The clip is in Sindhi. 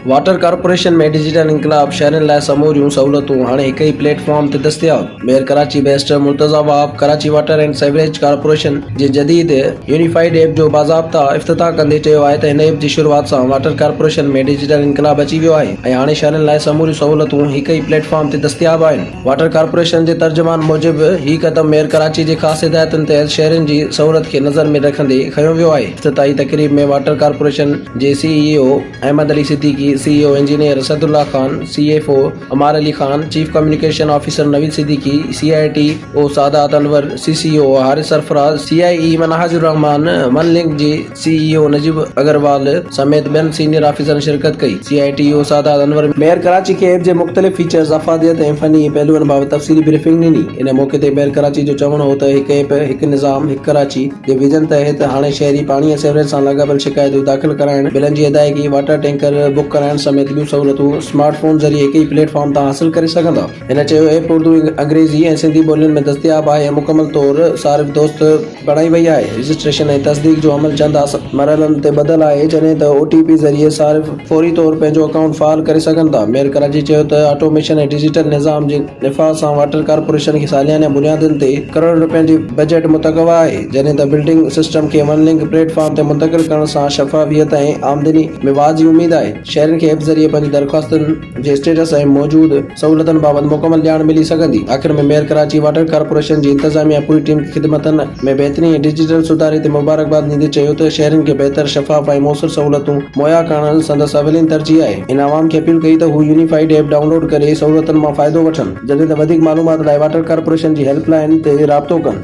واٽر ڪارپوريشن ۾ ڊجيٽل انقلاب، شهرين لاء سموريون سهولتون هاڻي هڪ ئي پليٽ فارم تي دستياب، mayor Karachi barrister Murtaza Wahab Karachi water and sewerage corporation جي جديد يونيفائيڊ ايپ جو باضابطا افتتاح ڪندي چيو آهي ته هن ايپ جي شروعات سان واٽر ڪارپوريشن ۾ ڊجيٽل انقلاب اچي ويو آهي ۽ هاڻي شهرين لاء سموريون سهولتون هڪ ئي پليٽ فارم تي دستياب آهن. واٽر ڪارپوريشن جي ترجمان موجب هي قدم ميئر ڪراچي جي خاص هدايتن تحت شهرين جي سهولت کي نظر ۾ رکندي کنيو ويو آهي. افتتاحي تقريب ۾ واٽر ڪارپوريشن جي C E O Ahmed Ali Siddiqui, C E O engineer Asadullah Khan, C F O Ammar Ali Khan, chief communication officer Naveed Siddiqui, C I T O Sadat Anwar, C C O Haris Sarfraz, C I E Minhaj ur Rehman, one link جي سي اي او نجيب اگروال سميت ٻين سينيئر آفيسرن شرڪت ڪئي. C I T O Sadat Anwar mayor Karachi کي ايپ جي مختلف فيچرز، افاديت ۽ فني پهلوئن بابت تفصيلي بريفنگ ڏني. ان موقعي تي ميئر ڪراچي جو چوڻ هو ته هڪ ايپ، هڪ نظام، هڪ ڪراچي جي ويزن تحت هاڻي شهري پاڻي ۽ سيوريج سان لاڳاپيل شڪايتون داخل ڪرائڻ، بلن جي ادائيگي، واٽر ٽينڪر بڪ ڪرائڻ سميت ٻيون سهولتون سمارٽ فون ذريعي هڪ ئي پليٽ فارم تان حاصل ڪري سگهندا. هن چيو ايپ اردو، انگريزي ۽ سنڌي ٻولين ۾ دستياب آهي ۽ مڪمل طور صارف دوست بڻائي وئي آهي، رجسٽريشن ۽ تصديق جو عمل چند آسان مرحلن تي ٻڌل آهي، جڏهن ته او ٽي پي ذريعي صارف فوري طور پنهنجو اڪائونٽ فعال ڪري سگهن ٿا. ميئر ڪراچي چيو ته آٽوميشن ۽ ڊجيٽل نظام جي نفاذ سان واٽر ڪارپوريشن کي ساليانه بنيادن تي ڪروڙين رپين جي بجيٽ متوقع آهي، جڏهن ته بلڊنگ سسٽم کي ون لنڪ پليٽ فارم تي منتقل ڪرڻ سان شفافيت ۽ آمدني ۾ واڌ جي اميد آهي، شهرين کي ايپ ذريعي پنهنجي درخواستن جي اسٽيٽس ۽ موجود سهولتن بابت مڪمل ڄاڻ ملي سگهندي. آخر ۾ ميئر ڪراچي واٽر ڪارپوريشن جي انتظاميا پوري ٽيم کي خدمتن ۾ بهتري ۽ ڊجيٽل سڌاري تي مبارڪباد ڏيندي چيو ته شهرين کي بهتر، شفاف ۽ موثر سهولتون مهيا ڪرڻ سندس اولين ترجيح آهي. هن عوام کي اپيل ڪئي ته هو يونيفائيڊ ايپ ڊائونلوڊ ڪري سهولتن مان فائدو وٺن، جڏهن ته وڌيڪ معلومات لاء واٽر ڪارپوريشن جي هيلپ لائين تي رابطو ڪن.